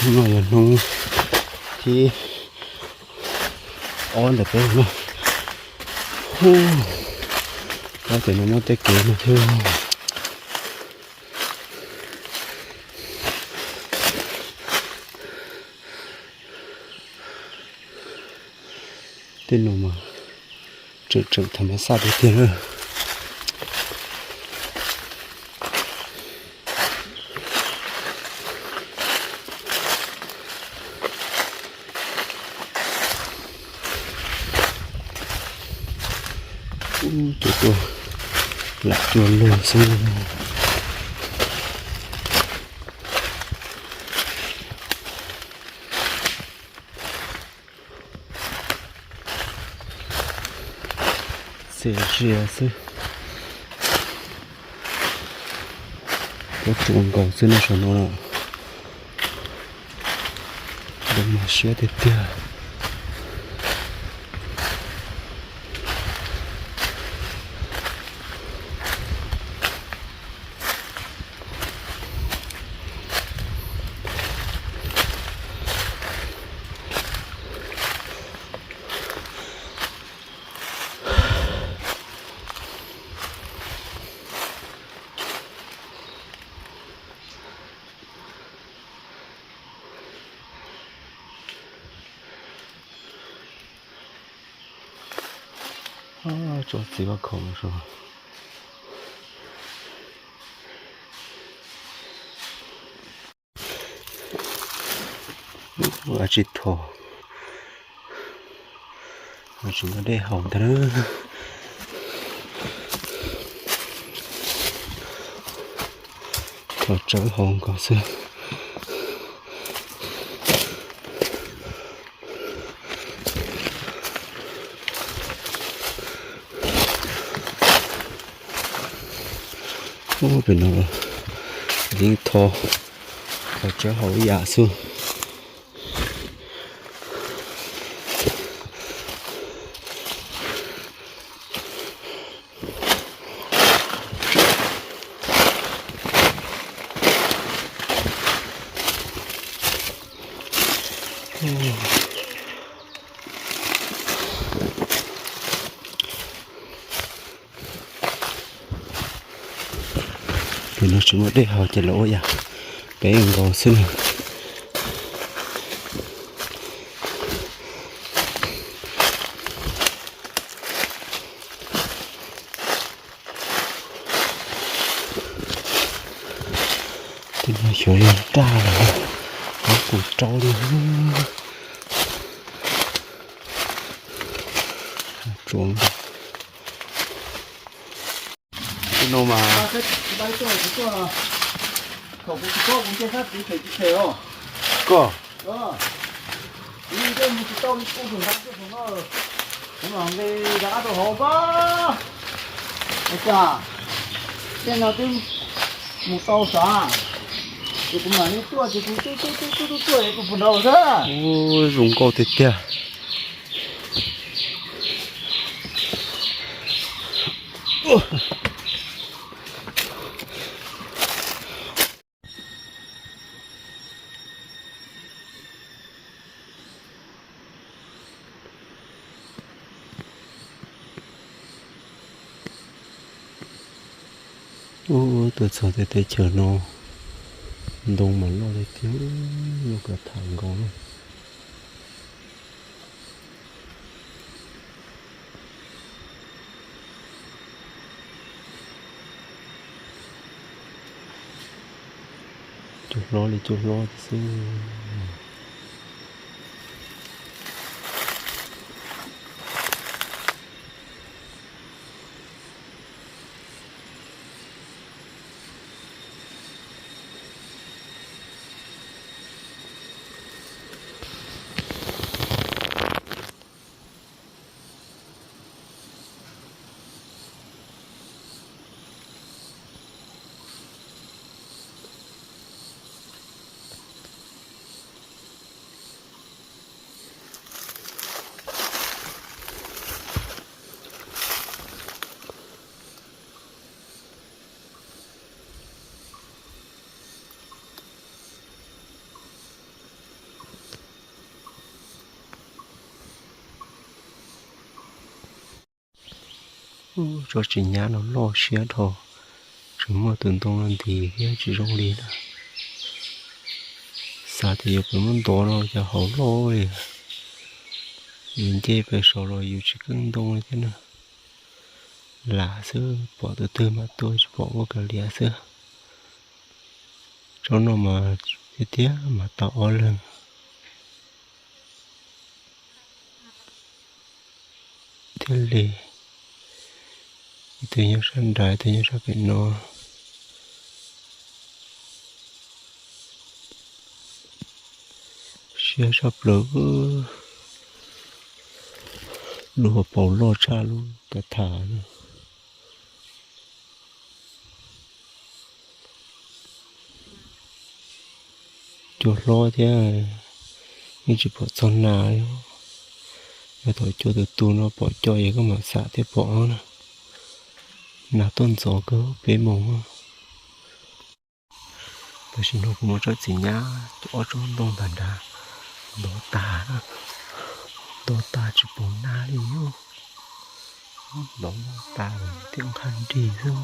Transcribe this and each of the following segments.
No yog hnub thib ob ntawm peb no. Hu, tab tom no muab tej kev no thiab. Tej no mas tseem tseem tham mas xaj tiag tiag na. Ub, ces tuaj lam cua lug xwb. Txias zias xwb. Tuaj tsuav nkaus xwb no saum no na. Ntoo mas siab tiag tiag. Tsob txiv vaj khaum no. Ua tsis thom, tsis muaj dej haus ntag. Thom tsawb haus nkaus xwb. Ub, pem no yeej thom, thom tsawb haus ib yam xwb. Pem no tsis muaj dej haus ces los ua yam peb nkaus xwb na. Tej no xyov yog raj los yog kuv rau li. Tsuav tej no mas. Koj, kuv mam li rov qab rau hauv pab. Ua cas tej no twb mus tau sav, ces kuv mam li tuaj ces kuv tuaj tuaj tuaj tuaj tuaj es kuv puag nraud xwb. Ub, zoo nkauj tiag tiag. Ub, tuaj txog tej teb chaws no ntoo mas loj li thiab, loj kawg tham nkaus na. Cuag hlob li cuag hlob xwb. Tsob txiv nyab no loj siab dhau, tseem muaj tus ntoo no ntis thiab tsis zoo li na. Xav tias yuav pem muab ntov no cas hauv loj li. Yus nce pem saud los yus tsis keej ntoo li thiab na. Lam xwb, pom tus twg mas tua tsis pom ua kav liam xwb. Tsob no mas tiag tiag mas tau ob leeg thiaj li, ib tug nyob sab nrad, ib tug nyob sab pem no. Siab tshaj plaws, lub hauv paus loj tshaj lub tav tham. Cua hlob thiab, yeej tsis pom txog nas li. Yog thaum cua tus tu no pom cua es koj mam xam thiaj pom na. Nas tuaj ntxov kawg peb moos. Tam sim no kuv muab tsob txiv nyab ob tsob ntoo ntag nrad ntov tas, ntov tas tsis pom nas li. Ntov tas thiab nqhaj nrig xwb.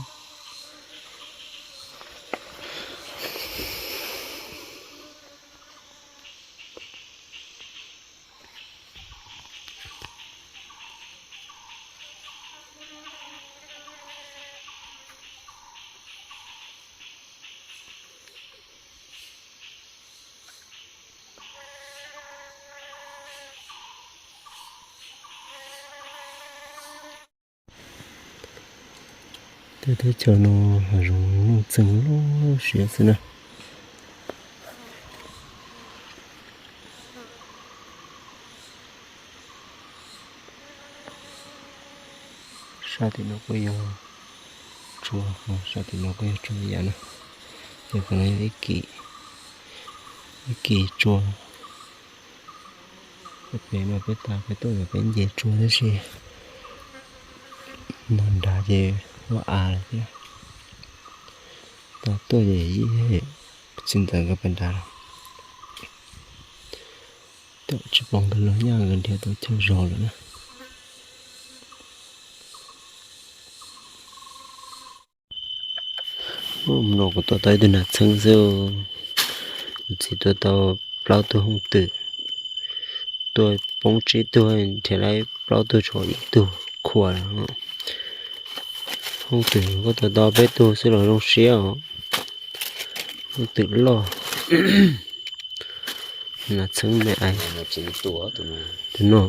Tej teb chaws no hav zoov nuj txeeg loj siab xwb na. Sab tim no kuj yog tsua, sab tim no kuj yog tsua ib yam na. Ces qhov no yog ib kis tsua. Peb mas peb tas peb tuaj mas peb nce tsua tab sis nag nrad ces ua av lawm thiab. Tas tuaj ces txiv ntxawm nkawd pais nrad lawm. Tam tsis pom nkawd los nyaj nkawd nrhiav tau chaw zov lawm na. Ub, no kuv tua tau ib tug nas txheeb xwb. Kuv txiv tua tau plaub tug hooj twm, tua poob tsib tug, nrhiav lawm plaub tug tshuav ib tug khuam lawm. Hooj twm kuj tua tau peb tug xwb los zoo siab os. Hooj twm loj. Nas txheeb me ais. Tus no,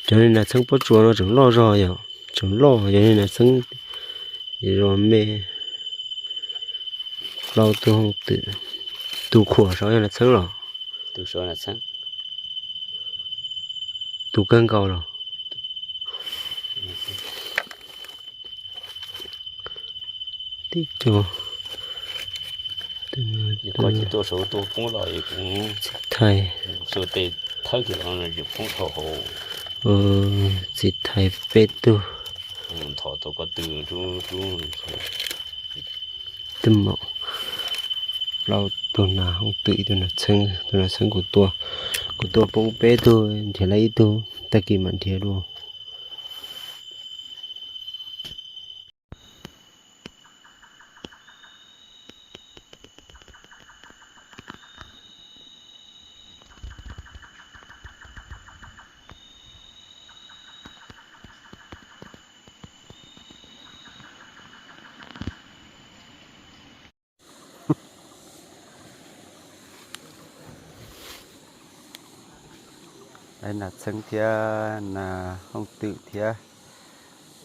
cov nas txheeb pob tsuas no tseem loj zog yom, tseem loj yog nas txheeb zog me. Plaub tug hooj twm, tus khuam saud yog nas txheeb los? Tus kawg nkaus los? Tib co. Txiv thais, txiv thais peb tug. Twb muaj plaub tug nas hooj twm, ib tug nas txheeb, tus nas txheeb kuv tua, kuv tua poob peb tug, nrhiav lawm ib tug, tag kis mam nrhiav dua. Nas txheeb thiab nas hooj twm thiab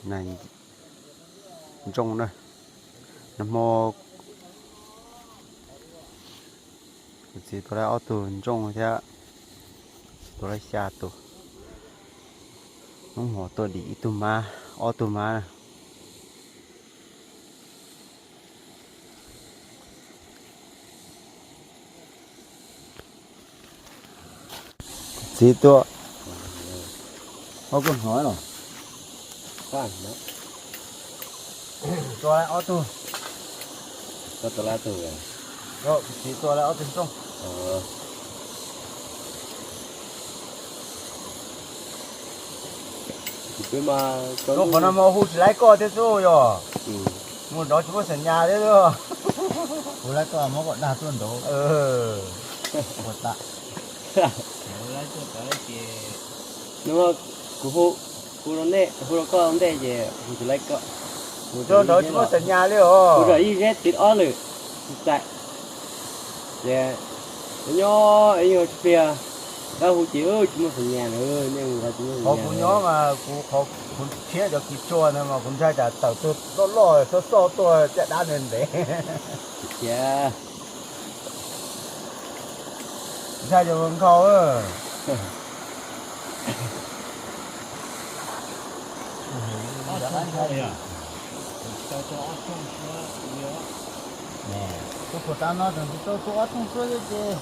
nas ntsooj na. Nag hmo kuv txiv tua lawm ob tug ntsooj thiab, tua lawm xya tus. Hnub hmo tuaj dim ib tug mab, ob tug mab na. Txiv tua, ua koj hnov los? Tua ob tug, txiv tua lawm ob tug ntsooj. Tus qhov no mas hu tsis laib koj thiab xwb yog. Mus nrov tsis muaj xam nyas thiab xwb. Hu laib koj muab koj dag tuaj nrov. Ua tas. Nws, kuv hu, hu rau nej, hu rau koj ua ntej ces hu tsis laib koj. Tuaj nrov tsis muaj xam nyas li os. Kuv zam ib zeb txiv ob lwm, tsis txais. Ces nyob ib nyuag pliag, koj hu ces tsis muaj xam nyas na, nej hu tsis muaj xam nyas. Qhov kuv nyob mas kuv qhov kuv thiab cov kis tsua ntawd mas kuv ntshai tsam tawm tuaj loj loj xoj xoj tuaj caj dab ntev ntev. Tiag. Ntshai cov nkhaus. Tus phuam tav no tseem tsis tau tua ob rooj suab thiab ces.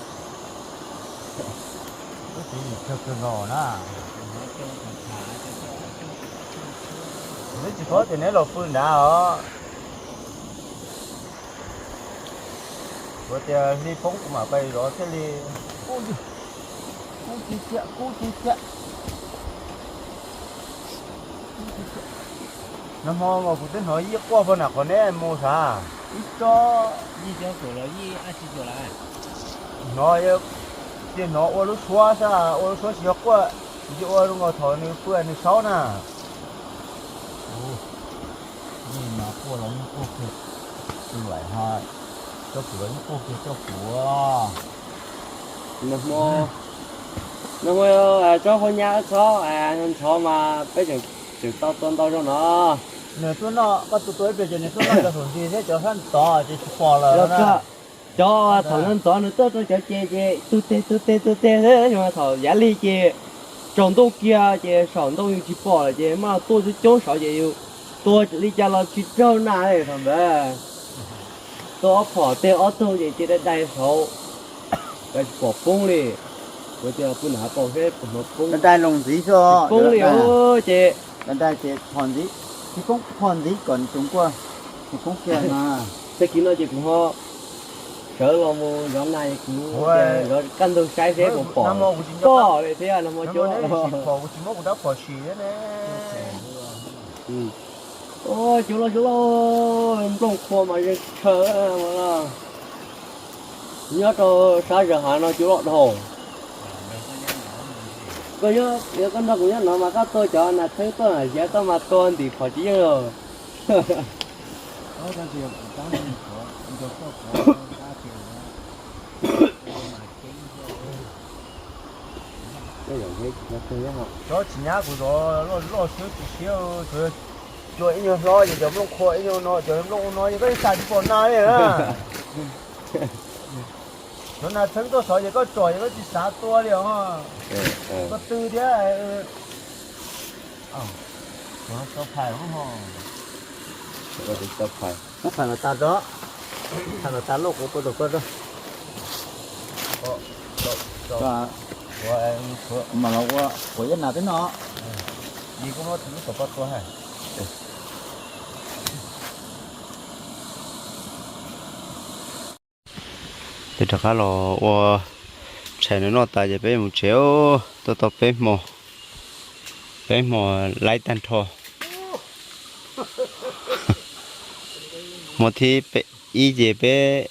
Koj txiv yim kawg kawg nkaus na. Neb tsis paub tias neb los pw nrad os. Kuv tias hli poob kuv mam pais zov thiaj li. Kub tsis ciam, kub tsis ciam. Nag hmo mas kuv twb hnov yij quaj puag nram qhov neb mus sav. Ib tsob yij cov kuv los yij ab tsi cuam lawm. Hnov, cia hnov ua lub suab xwb, ua lub suab tsis yog quaj, cia ua zoo nkaus thaum nws pw nws saub na. Yij no quaj los yeej quaj kiag, luam ho coj kuv los yeej quaj kiag coj kuv. Nag hmo, nag hmo tsob hau nyab txhob ntxhov mas peb tseem tau tua ntau zoo no. Nws tuaj noj, koj tua tua ib pliag ces nws tuaj noj cov saum ntsis thiab cov sab tod ces tsis pom lawm. Cov thaum no ntxov nws tuaj rau cov ces ces tu teg tu teg tu teg xwb, thaum yav lig ces tsaus ntuj kiag ces saum ntoo yus tsis pom lawm ces maj los tuaj coob coob saud ces yus tua li cas los tsis raug na li thaum ntawd. Tua ob phom tej ob tug ces cia dai dai saud, tsis pom poob li. Kuv tias pw nram hav paus seb puas hnov poob. Dai dai los ntxiv xwb. Poob li ces dai dai ces phom ntxiv, tsis poob phom ntxiv kom nws tsuas nkuaj, nws poob kiag na. Tag kis no ces kuv ho sawv los mus zov nas, kuv zov kaj ntug saib seb puas pom, pom li thiab nag hmo cuab. Kuv tsis muab kuv rab phom sim thiab ne. Cuab loj cuab loj, nplooj qhuav mas zeeg tshaw. Nyob rau sab zos hav no cuab loj dhau. Koj nrog kuv nyob no mas koj tua cov nas txheeb tuaj na, ziav koj mas tua ntim phom tsis yeej os. Cov tsis nyab kuv zov loj loj siab tsis siab, cua ib nyuag hlob ces cov nplooj qhuav ib nyuag no, cov nplooj no ces koj xa tsis pom nas li na. Cov nas txheeb tuaj sov ces koj tsom ces koj tsis xav tua li os. Koj tw thiab. Tso phais, tso phais. Muab phais los tas tso. Phais los tas loj kuv tua rau koj. Mam los ua quav yab nas peb noj. Ces rov qab los ua tshais no noj tas ces peb mus tsev. Tuaj tau peb hmo, peb hmo laib tag nrho. Hmo thib ib ces peb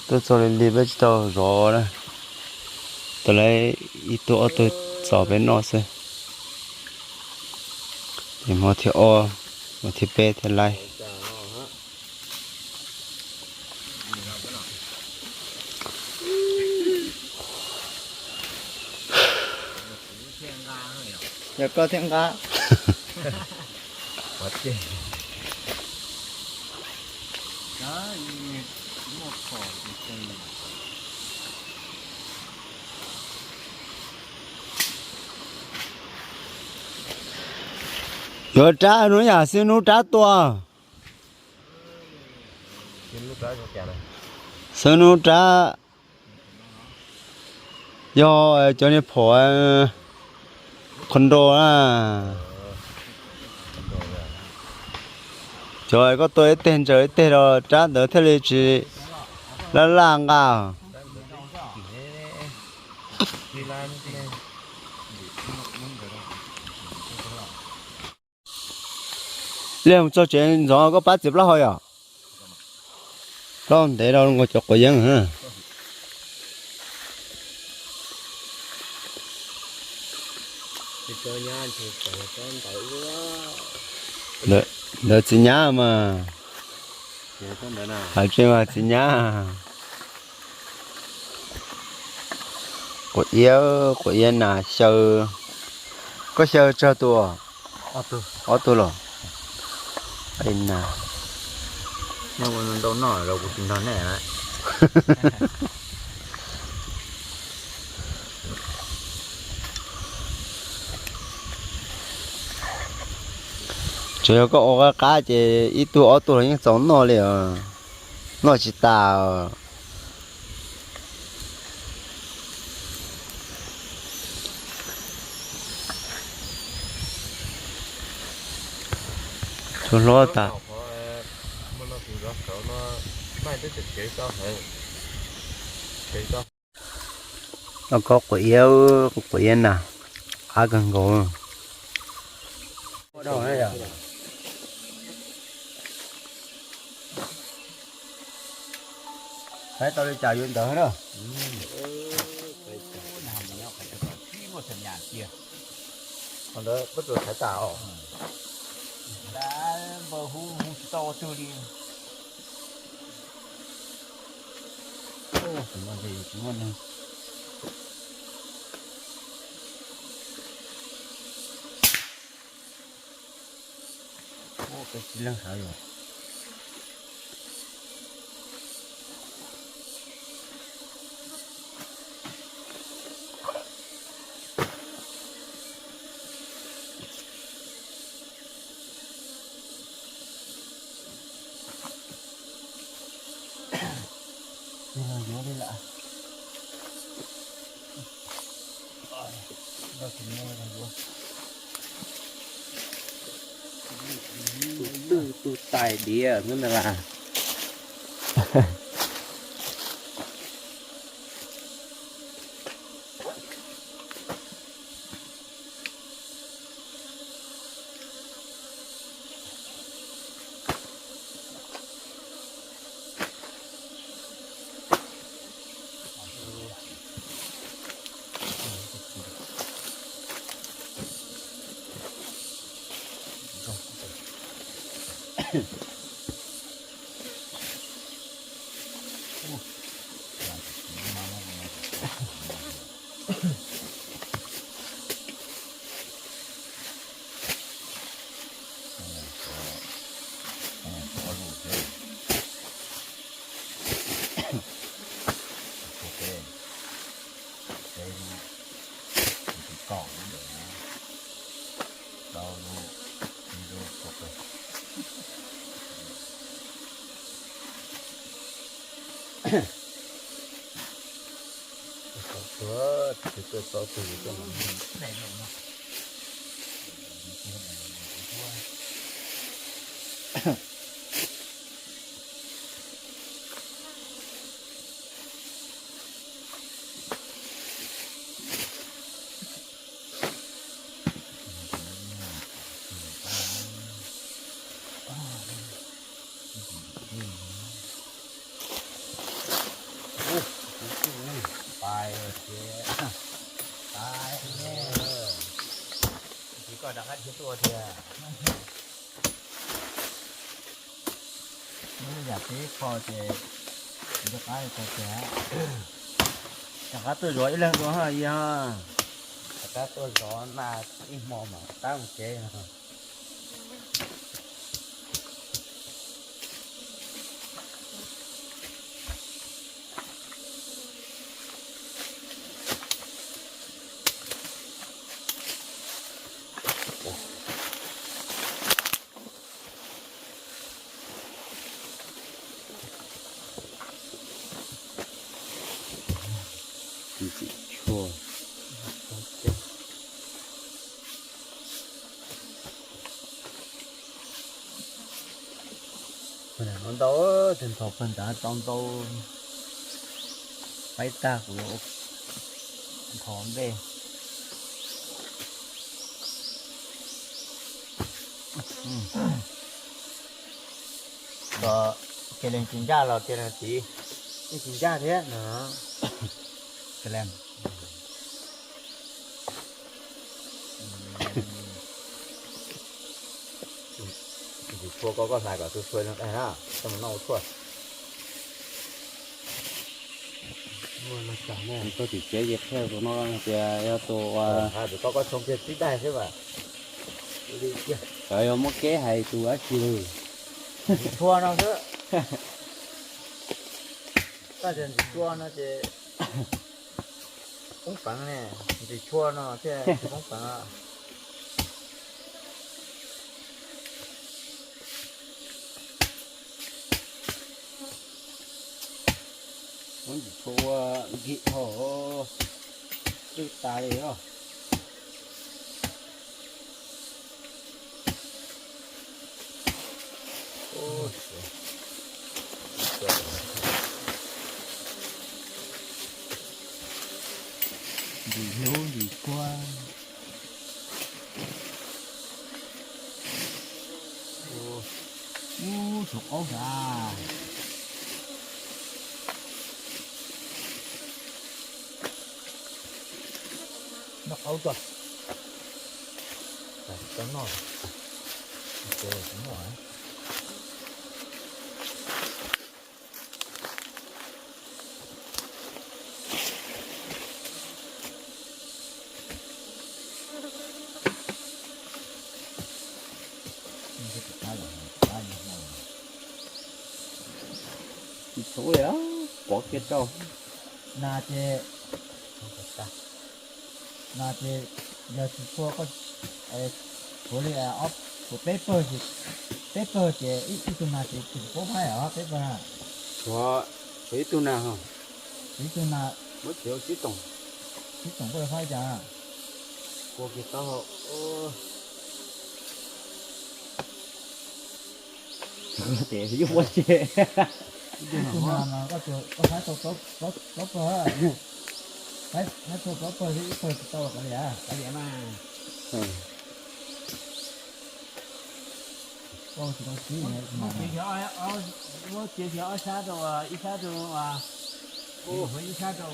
tuaj txog li li peb tsis tau zov na, tau laib ib tug ob tug txos peb noj xwb. Ces hmo thib ob, hmo thib peb thiaj laib. Yog koj thiaj nqa. Yuav rab hnub yam xwb hnub rab tua. Xwb hnub rab yog cov niag phom qhov nro na. Cov koj tua ib teg ntsaws ib teg rau rab ntawd thiaj li tsis laj laj nqa. Li mus txog tsev ntxov koj pab txiav plaub hau yom? Plaub ntev rau nkaus cov quav yeeb. Ntawd txiv nyab mas. Hais tseeb mas txiv nyab. Quav iab, quav iab nas xyaw. Koj xyaw tsawg tus? Ob tug los? Ntau noj los kuv tsis nrog nej. Tsuas yog koj ua qab qab ces ib tug ob tug los yeej txaus noj li os. Noj tsis tas. Tsuas hlob tas. Koj quav iab, quav iab na, qab kawg nkaus. Thaiv tau li cas yuav ntawd na. Qhov ntawd koj tsuas thaiv tas os. Npawg hu hu tsis tau ua twg li. Yuav li lawm. Tus twg tus tais diav ntawd na las. Pais ces, pais, tsis koj rov qab dhia tuaj thiab. Yam tib qho ces rov qab tau tiag. Rov qab tuaj zov ib leeg dua ha, yog rov qab tuaj zov na, ib hmo mas rov qab mus tsev. Tsis tshua. Ntau, tus ntxhov pawg nrad tau ntau, paib tag kuv ntxhov npe. Tos, cia li tsis ncaj los tiag no txiv. Yeej tsis ncaj thiab no. Ntsis tshua koj, koj hlais kom txhua txhua no na, koj mus noj ua tshuaj. Koj tim tsev ces qhia tus no tias yog tus uas koj, koj tsoo kiag tib daig xwb mas. Cov yog muab keb hais tus dab tsi lawm. Ntsis tshua no xwb. Koj tias ntsis tshua no ces poob peev ne, ntsis tshua no thiaj tsis poob peev. Muab ntsis tshua ua nkim dhau, twb tas li os. Ntsis hlub ntsis tshua. Ub, tshuav qaub sav. Noj qaub tso. Tau noj. Tsis tshua li, pov kiag rau. Nas ces, nas ces yog tsis tshua, tshuav li, tshuav peb pawg, peb pawg ces ib tug nas ces tsis paub faib os, peb pawg na. Tshuav, tshuav ib tug nas ho. Tshuav ib tug nas. Muab txiav ua tsib toom. Tsib toom koj faib cas? Kua kiag taub hau. Tes yub ua tse. Ib tug nas mas koj faib tau plaub pawg, faib tau plaub pawg, ib pawg tsis tau los kav liam, kav liam mas. Koj tsis tau tsib. Muab txiav xyov ob sab rau, ib sab rau, ib sab rau,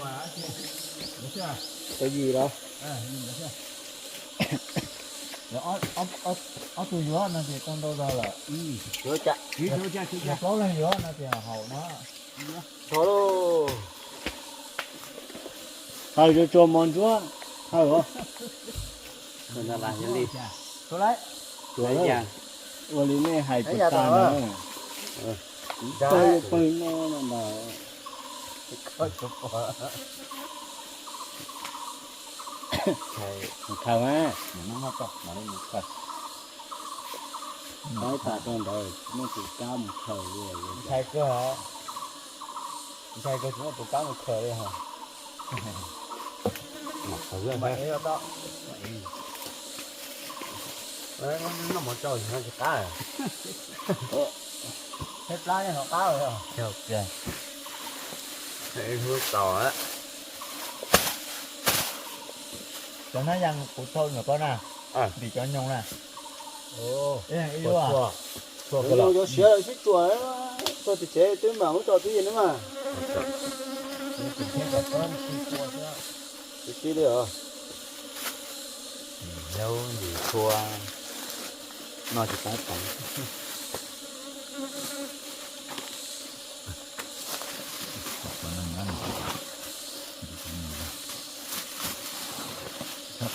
tau yim los. Ob tug yuav no ces tau ntau zog lawm. Plaub leeg yuav no ces haum no. Tso lauj. Hawm tsuag tsuag mos ntsuab, hawm os. Ua li nej hais puas tas na. Kuv pawg pawg no ntag. Khaws mas. Faib tas rau ntawd muaj tus kab mus khaws li. Ntshai kawg, ntshai kawg tsis muaj tus kab mus khaws li hos. Noj mov tsau no tsis qab. Peb plab no qab lawm. Hlub tau. Cov hnab yas kuv thau ntawm koj na, vim cov nyoos na. Cov siav lawm sib tsuas, txog tim tsev twb mam muab tso twb yeej na mas. Tib li os. Hlub ntsis tshua, noj tsis qab tau.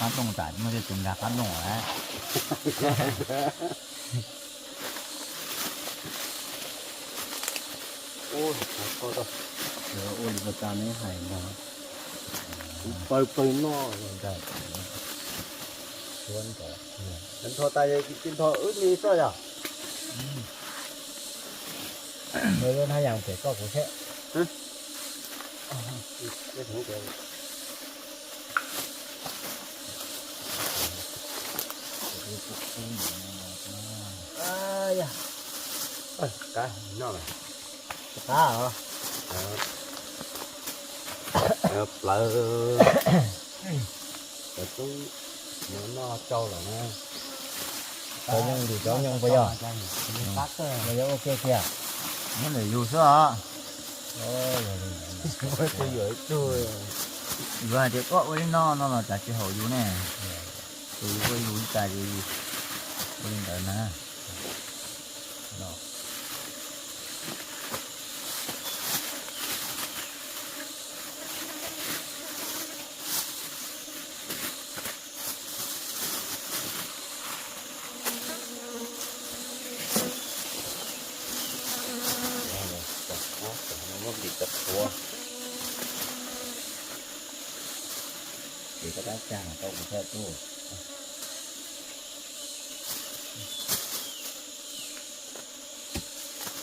Qab nplooj tas muaj tej tus nkag qab nplooj lawm. Ua li pas tas neb hais ntag, kuv pawg pawg noj ntag. Nthos tas ces nthos wb li xwb yog. Lub hnab yas pem koj kuv seb. Qab noj, qab os. Plawv, plawv tub, noj tsau lawm na. Cov nyoos, cov nyoos puas yog? Puas yog ua kiag kiag? Nyob ntawm yus xwb os. Yus hais tias koj ua li no no los tsam tsis haum yus ne. Ces yus ua yus li cas ces yus ua li ntawd na. Ces koj tab tsa tau kuv txog tuaj.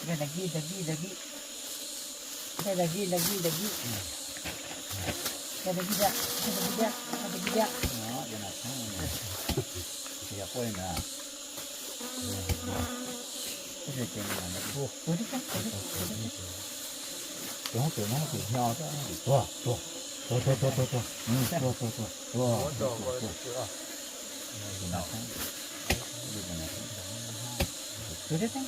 Dagi, dagi, dagi. Dagi, dagi, dagi. Dagi, dagi, dagi. Dagi, dagi. Nó, giờ nào sáng rồi nè. Thì giờ quay nè. Tua, tua, tua, tua, tua. Tua, tua, tua, tua, tua.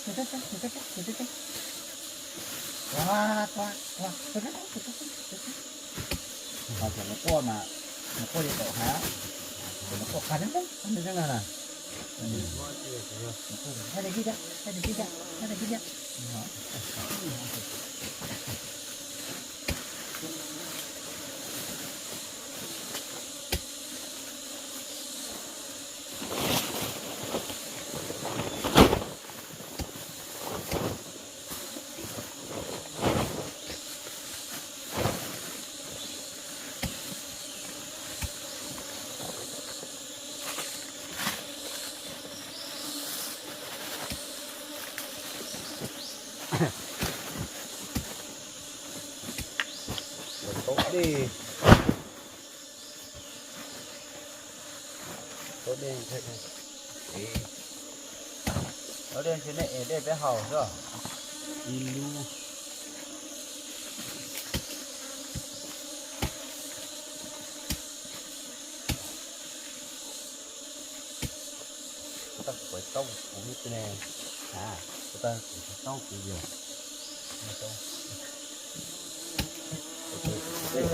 Ho cov nws quaj mas, nws quaj li tau hab, cov nws quaj qab neeb neeb neeb na. Tau dej, tau dej, tau dej ntshe nej ev dej peb haus xwb. Ib lub. Kuv tau kuv tau kuv ne, a, kuv tau kuv tau kuv yog. Peb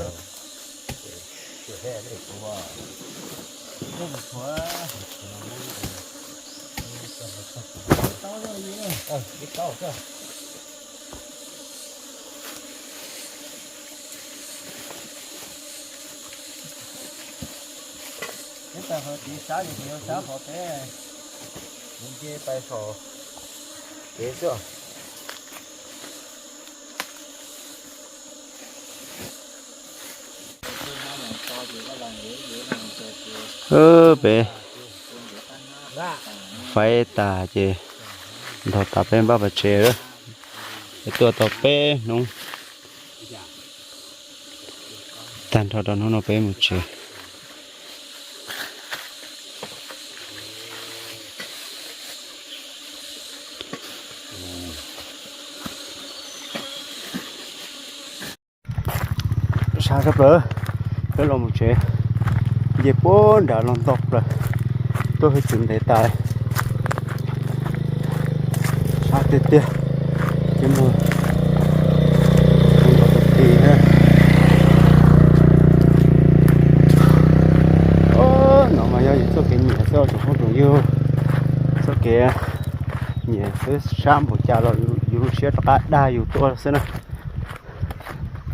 pais qhov tid sab ces kuv yuav sab qhov peb mus nce pais saum kev xwb. Peb faib tas ces nrog tas peb npaj pais tsev lawm. Peb tuaj tau peb hnub, tag nrho rau hnub no peb mus tsev. Sab tshaj plaws, peb los mus tsev, nce puag nram los ntog plaws, tuaj hwj chwv ntev tas. Sab tiag tiag, ces mus ntog tag kis na. No mas yog yus txoj kev nyiam xwb tsoom phooj tsoom ywg, txoj kev nyiam xwb sab npaum cas los yus lub siab rov qab dag yus tuaj xwb na.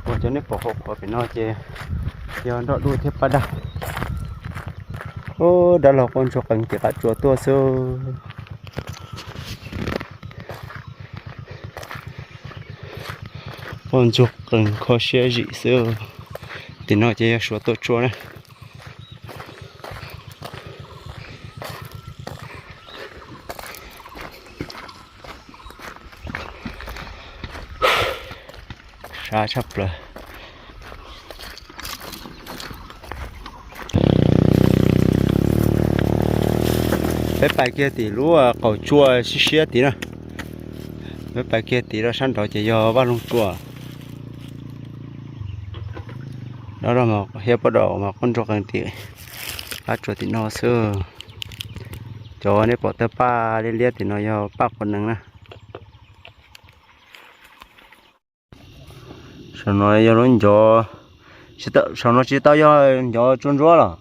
Uas cov nej pom hauv qhov pem no ces yog nroj dub thiab paj daj. Ub, dab laug quaj ntsuag qees tim qab tsuas tuaj xwb. Quaj ntsuag qees kho siab zim xwb. Tim no ces yog Suav tuaj tsuaj na. Sab tshaj plaws. Peb pais kiag tim lub qaum tsuas siab siab tid na. Peb pais kiag tid rau sab nraud ces yog vaj loog tsuas. Dob rog mas hiab paj dam mas quaj ntsuag qees tim qab tsuas tim no xwb. Cov nej pom tawg paj liab liab tim no yog paj quav nees na. Saum no yog lub ncov, saum no tsis tau yog ncov tsua ntsuab los?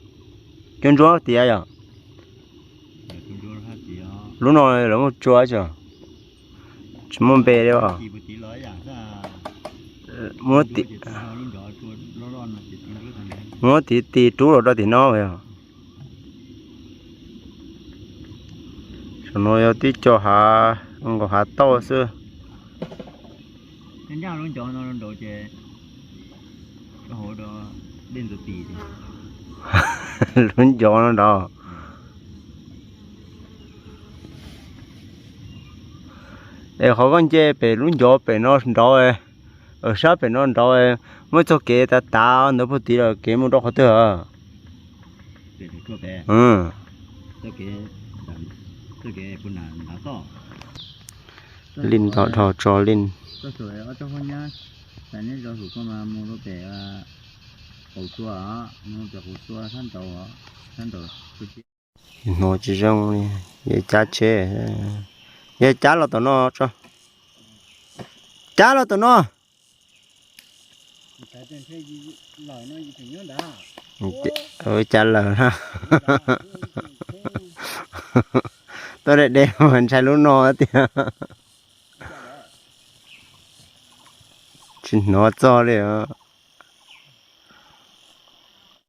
Tsua ntsuab tias yog. Lub no lawv muaj tsua tso, tsis muaj npe li os. Muab tiv tiv rub los rau tim no yog. Saum no yog tib co hav, nkaus hav tauj xwb. Lub ncov no nrad. Es qhov koj nce pem lub ncov pem no nraud, sab pem no nraud, muaj txoj kev tav tav ntawd puag tid los kev mus rau qhov twg? Li ntawd dhau tso li. Hnov tsis zoo li, yog cab tsheb, yog cab los tom no tso, cab los tom no. Cab lawm na. Tuaj deb deb mas ntshai lub no tiag. Tsis hnov txog li os.